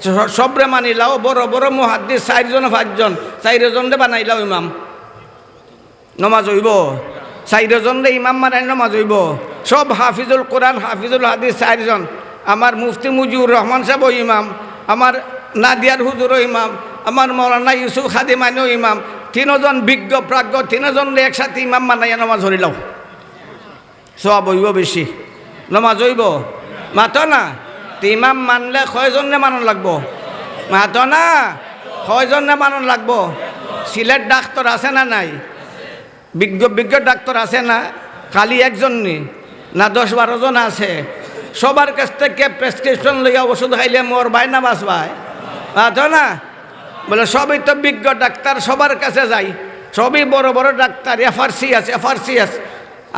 স-, সবরে মানিলাও, বড় বড় মুহাদ্দিস, চাইরজন পাঁচজন, চাইরজনরে বানাইলাও ইমাম। নমাজ অইবো? চাইরজনরে ইমাম বানাইলে নমাজ অইবো? সব হাফিজুল কোরআন, হাফিজুল হাদিস চাইরজন। আমার মুফতি মুজিবুর রহমান সাহেবও ইমাম, আমার নাদিয়ার হুজুরও ইমাম, আমার মৌলানা ইউসুফ খাদিমানিও ইমাম। তিনজন বিজ্ঞ প্রাজ্ঞ, তিনজনরে একসাথে ইমাম বানাইয়া নমাজ পড়িলাও। সওয়াব অইবো বেশি, নমাজ অইবো। মাতো না। তে ইমাম মানলে কয়জনরে মানন লাগবো? মাতো না। কয়জনরে মানন লাগবো? সিলেট ডাক্তর আছে না নাই? বিজ্ঞ, বিজ্ঞ ডাক্তর আছে না? খালি একজন নি? না দশ বারো জন আছে? সবার কাছ থেকে প্রেসক্রিপশন লইয়া ওষুধ খাইলে মরবায় না বাঁচবায়? মাতো না। বলে, সবই তো বিজ্ঞ ডাক্তার, সবার কাছে যাই, সবই বড় বড় ডাক্তার, এফআরসিএস, এফআরসিএস।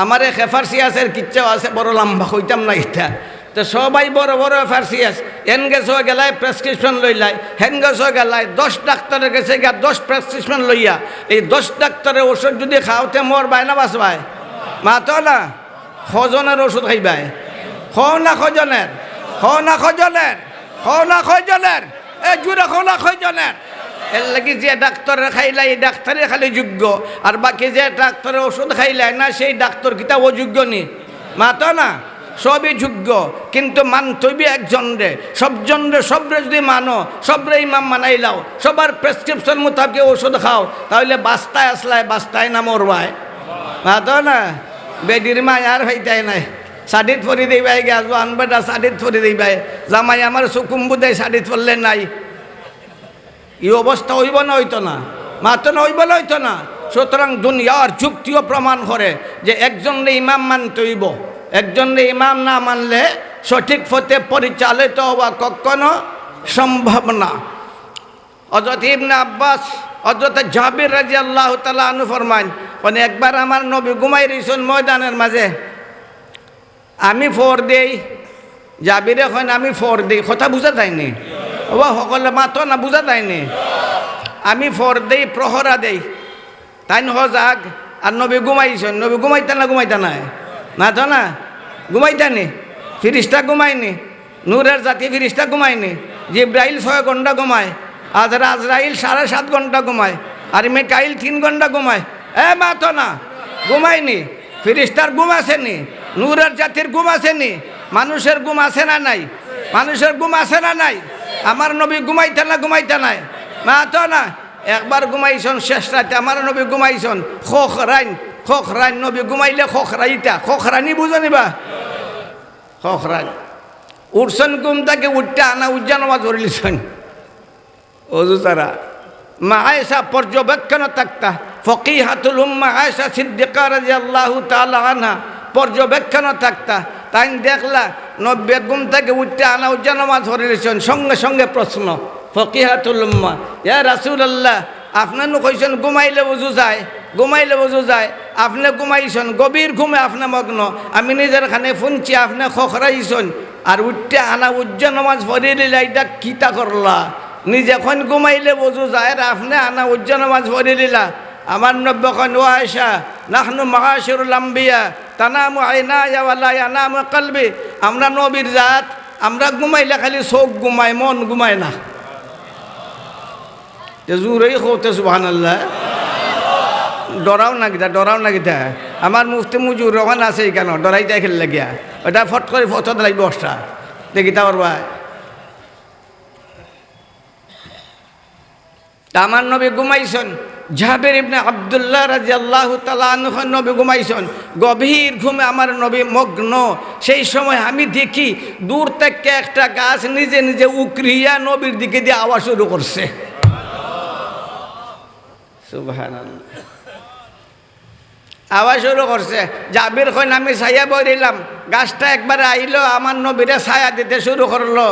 আমার এক এফআরসিএস এর কিচ্ছাও আছে, বড় লম্বা, কইতাম না ইটা। তো সবাই বড় বড় এফআরসিএস, এন গেছো গেলায় প্রেসক্রিপশন লইলায়, হেন গেছো গেলায় দশ ডাক্তারের কাছে গিয়া দশ প্রেসক্রিপশন লইয়া, এই দশ ডাক্তারের ওষুধ যদি খাওতে মরবায় না বাঁচবায়? মাতো না। কয়জনের ওষুধ খাইবায়? কও না কয়জনের? কও না কয়জনের? কও না কয়জনের? এ, জুরে কও না কয়জনের? এরলাগি যে ডাক্তাররে খাইলা, ই ডাক্তারে খালি যোগ্য, আর বাকি যে ডাক্তারে ওষুধ খাইলায় না, সেই ডাক্তার কিতা অযোগ্য নি? মাতো না, সবই যোগ্য, কিন্তু মানতে অইবো একজনরে। সবজনরে, সবরে যুদি মানো, সবরে ইমাম বানাইলাও, সবার prescription মোতাবেক ওষুধ খাও, তাইলে বাঁচতায় আছলায়, বাঁচতায় না মরবায়? মাতো না, বেটির মায় আর পাইতায় নায়। শাদিত পড়ি দিবায় গিয়া, জোয়ান বেটা শাদিত পড়ি দিবায়। জামাই আমার সুকুম্বু দেয়, শাদিত পড়লে নাই। ই অবস্থা অইবো না অইতো না? মাতো না, অইবো না অইতো না? সুতরাং দুনিয়ার যুক্তিও প্রমাণ করে যে একজনরে ইমাম মানতে অইবো। একজনরে ইমাম না মানলে সঠিক পথে পরিচালিত হওয়া কখনো সম্ভব না। হযরত ইবনে আব্বাস, হযরত জাবির রাদিয়াল্লাহু তাআলা আনহু ফরমাইন, মানে, একবার আমার নবী ঘুমাই রইছইন ময়দানের মাঝে, আমি ফর দেই। জাবিরে কইন, আমি ফর দেই। কথা বুঝা যায়নি? ওবা, হকলে মাতো না, বুঝা যায়নি? আমি ফর দেই, প্রহরা দেই। তাইন হজাগ, আর নবী ঘুমাইছইন। নবী ঘুমাইতা না, ঘুমাইতা নায়? মাতো না, ঘুমাইতা নি? ফিরিস্তা ঘুমায়নি? নূরের জাতি ফিরিস্তা ঘুমায়নি? জিব্রাইল ছয় ঘন্টা ঘুমায়, আর আজরাইল সাড়ে সাত ঘন্টা ঘুমায়, আর মিকাইল তিন ঘন্টা ঘুমায়। এ মাতো না, ঘুমায়নি? ফিরিস্তার ঘুম আছে নি? নূরের জাতির ঘুম আছে নি? মানুষের ঘুম আছে না নাই? মানুষের ঘুম আছে না নাই? আমার নবী ঘুমাইতা না, ঘুমাইতা নায়? মাতো না। একবার ঘুমাইছইন শেষ রাইতে, আমার নবী ঘুমাইছইন, খখরাইন, খখরাইন, নবী ঘুমাইলে খখরাইতা, খখরানি বুঝো নি বা? খখরাইন। উঠছইন ঘুম থাকি, উঠিয়া আনা উজ্জা নামাজ পড়িলিছইন। অজু ছাড়া। মা আয়েশা পর্যবেক্ষণো থাকতা, ফকিহাতুল উম্মাহ আয়েশা সিদ্দিকা রাদিয়াল্লাহু তাআলা আনহা পর্যবেক্ষণো থাকতা। তাইন দেখলা নবীয়ে ঘুম থাকি উঠিয়া আনা উজ্জা নামাজ পড়িলিছইন। সঙ্গে সঙ্গে প্রশ্ন, ফকিহাতুল উম্মাহ, ইয়া রাসূলুল্লাহ, আপনে নু কইছইন ঘুমাইলে অজু যায়, ঘুমাইলে অজু যায়, আপনে ঘুমাইছইন, গভীর ঘুমে আপনে মগ্ন। আমি নিজর কানে হুনছি আপনে খখরাইছইন, আর উঠিয়া আনা উজ্জা নামাজ পড়িলিলা, ইটা কিতা করলা? নিজে কইন ঘুমাইলে অজু যায়, আর আপনে আনা উজ্জা নামাজ পড়িলিলা। আমার নবীয়ে কইন, ও আয়েশা, নাহনু মাআশিরুল আম্বিয়া, তানামু আইনায়া ওয়া লা ইয়ানামু কলবি। আমরা নবীর জাত, আমরা ঘুমাইলে খালি চউখ ঘুমায়, মন ঘুমায় না। তে জুরেই কও তে সুবহানাল্লাহ। ডরাও না কিতা, ডরাও না কিতা? আমার মুফতি মুজিবুর রহমান আছে ইখানো, ডরাইতায় কিতার লাগিয়া? ওটা ফট করি ফটো দিলাই বসটা। দেখি তা ওর ভাই। তা আমার নবী ঘুমাইছইন। জাবির ইবনে আব্দুল্লাহ রাদিয়াল্লাহু তাআলা আনহু নবী ঘুমাইছইন। গভীর ঘুমে আমার নবী মগ্ন। সেই সময় আমি দেখি দূর থাকি একটা গাছ নিজে নিজে উকরিয়া নবীর দিকে দি আওয়া শুরু করছে। সুবহানাল্লাহ। আওয়া শুরু করছে। জাবির কইন, আমি চাইয়া বইরিলাম, গাছটা একবারে আইলো, আমার নবীরে ছায়া দিতে শুরু করলো।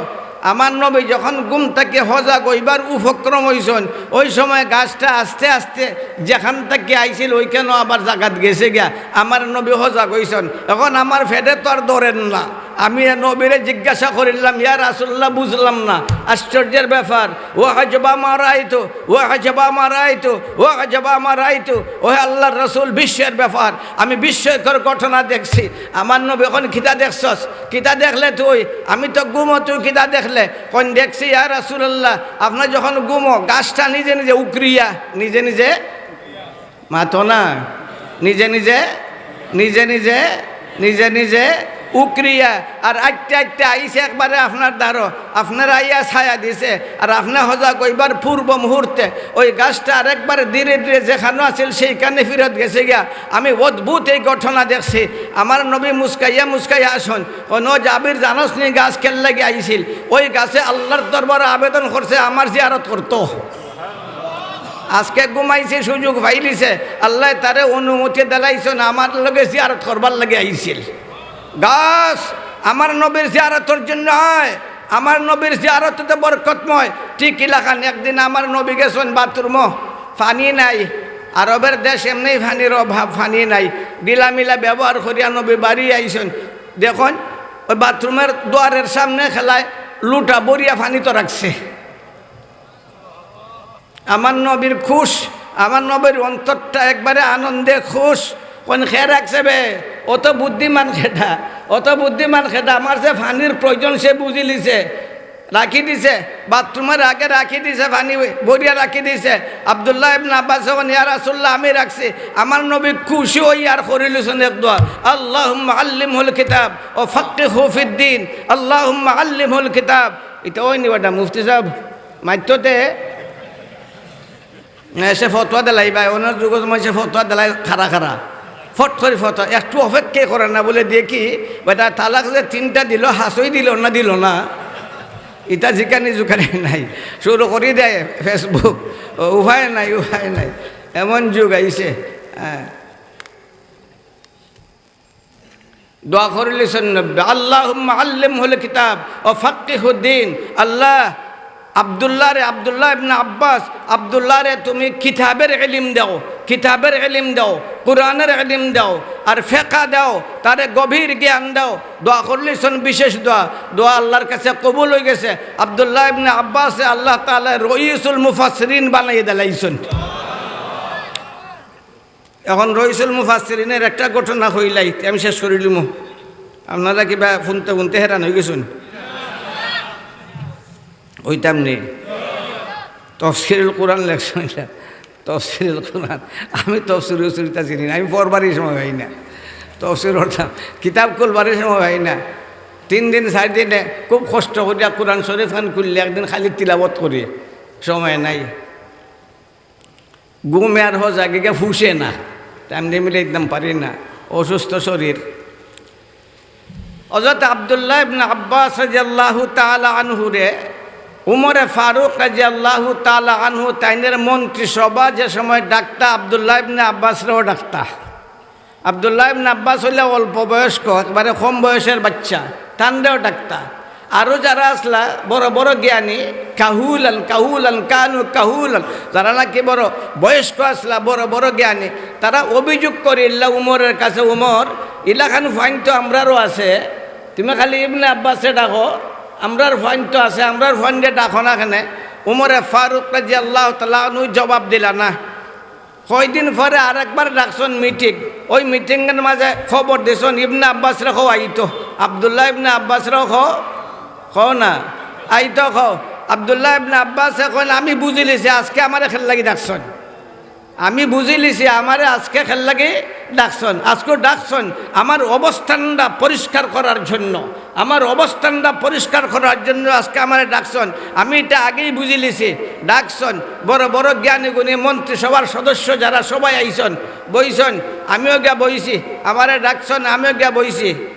আমার নবী যখন ঘুম থাকি হজাগ অইবার উপক্রম অইছইন, ওই সময় গাছটা আস্তে আস্তে যেখান থাকি আইছিল, ওইখানো আবার জাগাত গেছে গিয়া। আমার নবী হজাগ অইছইন। এখন আমার পেটে তো আর ধরের না, আমি নবীরে জিজ্ঞাসা করিলাম, ইয়া রাসূলুল্লাহ, বুঝলাম না, আশ্চর্যের ব্যাপার। ওয়া আজাবা মা রাআইতু, ওয়া আজাবা মা রাআইতু, ওয়া আজাবা মা রাআইতু। ওহে আল্লাহর রাসূল, বিস্ময়ের ব্যাপার, আমি বিস্ময়কর ঘটনা দেখছি। আমার নবী কইন, কিতা দেখছস? কিতা দেখলে তুই? আমি তো ঘুমো, তুই কিতা দেখলে? কইন, দেখছি ইয়া রাসূলুল্লাহ, আপনে যখন ঘুমো, গাছটা নিজে নিজে উকরিয়া, নিজে নিজে, মাতো না, নিজে নিজে, নিজে নিজে, নিজে নিজে উকরিয়া, আর আটতে আটতে আইছে একবারে আপনার দ্বারো, আপনার আইয়া ছায়া দিছে, আর আপনে হজাগ অইবার পূর্ব মুহূর্তে ওই গাছটা আরেকবারে ধীরে ধীরে যেখানো আছিল সেইখানে ফিরত গেছে গিয়া। আমি অদ্ভুত এই ঘটনা দেখছি। আমার নবী মুস্কাইয়া মুস্কাইয়া আসন, কইন, জাবির, জানোস নি গাছ কেল্লাগি আইছিল? ওই গাছে আল্লাহর দরবারে আবেদন করছে আমার জিয়ারত করতো। আজকে ঘুমাইছে, সুযোগ পাইলিছে, আল্লায় তারে অনুমতি দিলাইছইন, আমার লগে জিয়ারত করবার লাগি আইছিল। গাছ আমার নবীর জিয়ারতর জন্য হয়, আমার নবীর জিয়ারত তো বরকতময়। ঠিক ইলাখান একদিন আমার নবী গেছইন বাথরুমো, পানি নাই, আরবের দেশ এমনেই পানির অভাব, পানি নাই, ঢিলামিলা ব্যবহার করিয়া নবী বাড়ি আইছইন। দেখইন, ওই বাথরুমের দুয়ারের সামনে খেলায় লুটা ভরিয়া পানি তো রাখছে। আমার নবীর খুশ, আমার নবীর অন্তরটা একবারে আনন্দে খুশ। কইন, কে রাখছে বে? অত বুদ্ধিমান কেটা? অত বুদ্ধিমান খেদা, আমার যে পানির প্রয়োজন সে বুঝি লিছে, রাখি দিছে, বাথরুমের আগে রাখি দিছে, পানি ভরিয়া রাখি দিছে। আব্দুল্লাহ ইবনে আব্বাস যখন, "ইয়া রাসূলুল্লাহ, আমি রাখছি", আমার নবী খুশি হই আর করিলিছইন এক দোয়া, "আল্লাহুম্মা আল্লিমহুল কিতাব ওয়া ফাক্কিহু ফিদ্দিন, আল্লাহুম্মা আল্লিমহুল কিতাব।" ইটা অয়নি বেটা, মুফতি সাহেব মাইততে এসে ফতোয়া দিলাই ভাই, ওনার যুগত মাইনষে ফতোয়া দিলাই খাড়া খাড়া। ফট করি ফতোয়া, একটু অপেক্ষা করে না বলে দেখি, বেটা তালাক যে তিনটা দিল, হাছই দিল না, দিল না। ইটা জিকানি জুকানি নাই, শুরু করি দেয় Facebook। ও, উপায় নাই, উপায় নাই, এমন যুগ আইছে। হ্যাঁ। দোয়া করিলিছইন নবী, "আল্লাহুম্মা আল্লিমহুল কিতাব ওয়া ফাক্কিহুদ্দিন।" আল্লাহ, আব্দুল্লাহরে, আব্দুল্লাহ ইবনে আব্বাস, আব্দুল্লাহরে তুমি কিতাবের ইলিম দাও, কিতাবের ইলিম দাও, কোরআনের ইলিম দাও, আর ফেকা দাও, তারে গভীর জ্ঞান দাও। দোয়া করিলিছইন বিশেষ দোয়া, দোয়া আল্লাহর কাছে কবুল হই গেছে। আব্দুল্লাহ ইবনে আব্বাসরে আল্লাহ তাআলা রইসুল মুফাসসিরিন বানাইয়া দিলাইছইন। এখন রইসুল মুফাসসিরিনের একটা ঘটনা কইলাই, তে আমি শেষ করিলিমু। আপনারা কিবা হুনতে হুনতে হেরান হই গেছইন? হইতাম নি। তফসিরুল কোরআন লেখছইন, তফসিরুল কোরআন। আমি তফসির উসির ইতা চিনি না, আমি পড়বারই সময় পাই না। তফসির পড়তাম, কিতাব খুলবারই সময় পাই না। তিন দিন চাইর দিনে খুব কষ্ট করিয়া কোরআন শরীফ খান খুললে, একদিন খালি তিলাওয়াত করি, সময় নাই। ঘুমে আর হজা গিয়া ফুষে না, টাইম দিয়ে মিলে একদম পারি না, অসুস্থ শরীর। হযরত আব্দুল্লাহ ইবনে আব্বাস রাদিয়াল্লাহু তাআলা আনহুরে উমরে ফারুক রাদিয়াল্লাহু তাআলা আনহু তাইনের মন্ত্রিসভা যে সময় ডাকতা, আব্দুল্লাহ ইবনে আব্বাসরেও ডাকতা। আব্দুল্লাহ ইবনে আব্বাস অইলা অল্প বয়স্ক, একবারে কম বয়সের বাচ্চা, তানরেও ডাকতা। আরো যারা আছলা বড় বড় জ্ঞানী, কাহুলান, কাহুলান, কানু কাহুলান, যারা নাকি বড় বয়স্ক আছলা, বড় বড় জ্ঞানী, তারা অভিযোগ করিলা উমরের কাছে, "উমর, ইলাখান ফুয়াইন তো আমরারও আছে, তুমি খালি ইবনে আব্বাসরে ডাকো, আমরার ফুয়াইন তো আছে, আমরার ফুয়াইনরে ডাকো না কেনে?" উমরে ফারুক রাদিয়াল্লাহু তাআলা আনহু জবাব দিলা না। কয়দিন পরে আরেকবার ডাকছইন মিটিং, ওই মিটিংয়ের মাঝে খবর দিছইন, "ইবনে আব্বাসরে কও আইতো, আব্দুল্লাহ ইবনে আব্বাসরেও কও, কও না, আইতো কও।" আব্দুল্লাহ ইবনে আব্বাসে কইন, "আমি বুঝিলিছি আজকে আমারে খেল লাগি ডাকছইন, আমি বুঝিলিছি আমারে আজকে খেল লাগি ডাকছইন, আজকে ডাকছইন আমার অবস্থানটা পরিষ্কার করার জন্য।" আমার অবস্থানটা পরিষ্কার করার জন্য আজকে আমারে ডাকছইন। আমি ইটা আগেই বুঝিলিছি। ডাকছইন, বড় বড় জ্ঞানী গুণী মন্ত্রিসভার সদস্য যারা সবাই আইছইন, বইছইন, আমিও গিয়া বইছি। আমারে ডাকছইন, আমিও গিয়া বইছি।